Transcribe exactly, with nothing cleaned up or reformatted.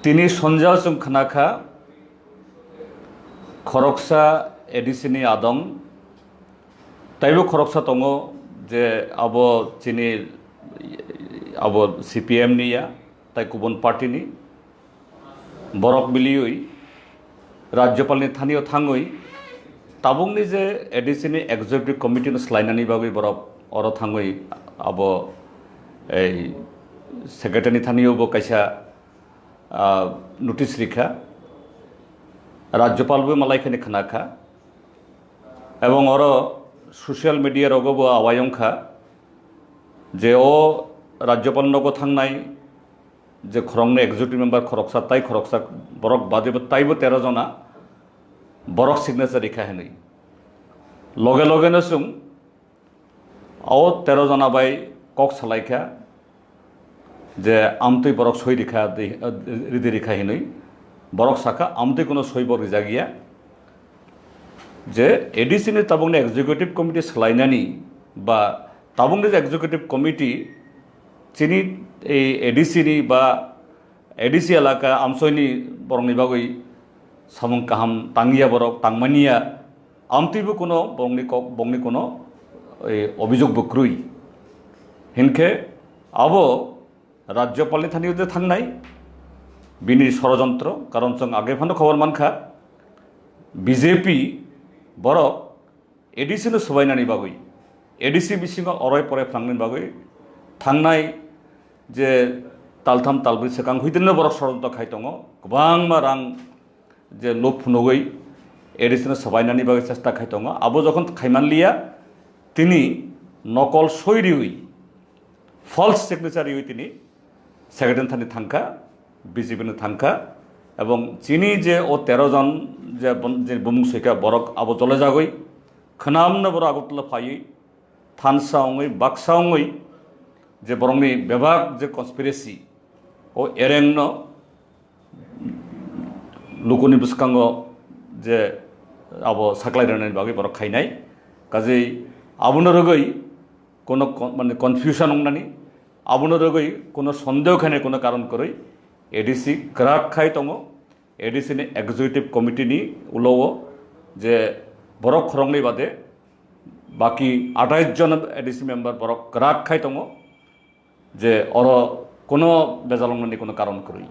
Tini sonjao chwng khna kha, khoroksa A D C ni adong, taibo khoroksa tongo je abo chini, abo C P M ni ya, tai kubun party ni. Borok biliwi Rajyapal ni thani o thangwi tabuk ni je A D C ni executive committee no swlainani bagwi borok oro thangwi abo ei secretary ni thani o bo kaisa ah, notice rikha, Rajyapal bo malai khani khna kha, ebong oro social media rogo bo awai wng kha je o Rajyapal nogo thangnai je khoroknwi executive member khoroksa tai khoroksa borok bade bo taibo tero jona borok signature rikha hinwi. Loge loge no chwng o tero jona bai kok salaikha je amtwi borok soi rikha, ridi rikha hinwi. Borok sakha amtwi kuno soi bo rijak ya. Je A D C ni tabukni executive committee swlainani ba tabukni je executive committee chini ei A D C ni ba A D C elaka amsoini borokni bagwi samung kaham tangya borok, tangmaniya, amtwibo kuno borokni kok, borokni kuno, eh, obijok bo kwrwi. Hinkhe abo Rajyapalni thani je thangnai bini sorojontro, karon chwng age phano khobor mankha, B J P borok A D C no swbainani bagwi, A D C bisingo oroi poroi phlangni bagwi thangnai je taltham talbrwi swkang huidinno borok sorojontro khai tongo, kwbangma rang je lob phunugwi A D C no swbainani bagwi chesta khai tongo. Abo jokhon khaimanliya, tini nokol soi riwi, false signature riwi tini secretary thani thangkha, B J P no thangkha, ebong chini je o tero jon je bon-, je bumung soikha borok abo jole jagwi khwnamno borok Agartala phaiwi thansa wngwi baksa wngwi je borokni bebak je conspiracy o erengno lukuni bwskango je abo saklai rwnani bagwi borok khainai. Kajei abono rwgwi kono kon-, mane confusion wngnani, abono rwgwi kono sondeho khainai kono karon kwrwi A D C kwrak khai tongo. A D C ni executive committee ni ulo o je borok khoroknwi bade baki atais jon A D C member borok kwrak khai tongo. Je oro kono bejal wngnani kono karon kwrwi.